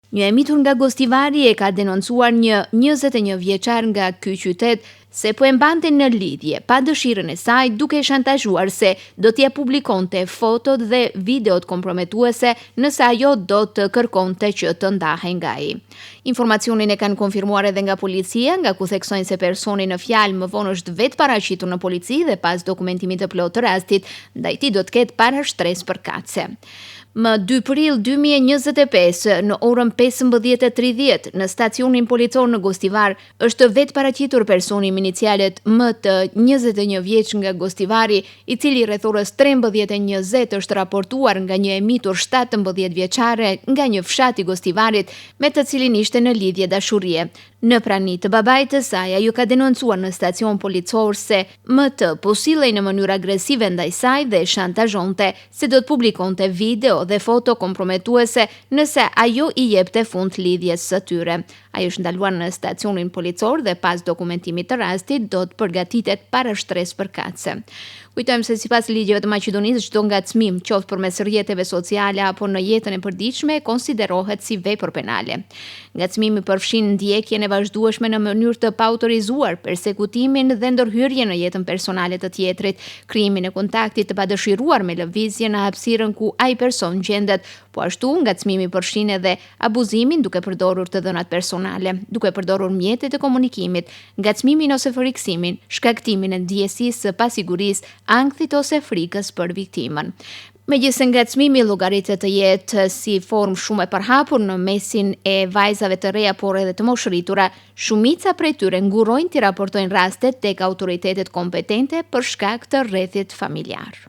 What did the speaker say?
Një e mitur nga Gostivari e ka denoncuar një 21 vjeçar nga ky qytet se po e mbante në lidhje pa dëshirën e saj duke e shantazhuar se do t'ia publikonte fotot dhe videot komprometuese nëse ajo do të kërkonte që të ndahej nga ai. Informacionin e kanë konfirmuar edhe nga policia, nga ku theksojnë se personi në fjalë më vonë është vetëparaqitur në polici dhe pas dokumentimit të plotë të rastit, ndaj tij do të ketë parashtresë përkatëse. Më 2 prill 2025, në orën 15:30, në stacionin policor në Gostivar, është vetëparaqitur personi me inicialet MT, 21 vjeç nga Gostivari, i cili rreth orës 13:20 është raportuar nga një e mitur 17 vjeçare nga një fshat i Gostivarit, me të cilin ishte në lidhje dashurie. Në prani të babait të saj, ajo ka denoncuar në stacion policor se MT po sillej në mënyrë agresive ndaj saj dhe e shantazhonte se do të publikonte video dhe foto komprometuese nëse ajo i jepte fund lidhjes së tyre. Ai është ndaluar në stacionin policor dhe pas dokumentimit të rastit do të përgatitet parashtresë përkatëse. Kujtojmë se sipas ligjeve të Maqedonisë çdo ngacmim, qoftë përmes rrjeteve sociale apo në jetën e përditshme, konsiderohet si vepër penale. Ngacmimi përfshin ndjekjen e vazhdueshme në mënyrë të paautorizuar, persekutimin dhe ndërhyrjen në jetën personale të tjetrit, krijimin e kontaktit të padëshiruar me lëvizjen në hapësirën ku ai person gjendet. Po ashtu, ngacmimi përfshin edhe abuzimin duke përdorur të dhënat personale, duke përdorur mjetet e komunikimit, ngacmimin ose frikësimin, shkaktimin e ndjesisë së pasigurisë, ankthit ose frikës për viktimën. Megjithëse ngacmimi llogaritet të jetë si formë shumë e përhapur në mesin e vajzave të reja por edhe të moshërritura, shumica prej tyre ngurrojnë t'i raportojnë rastet tek autoritetet kompetente për shkak të rrethit familjar.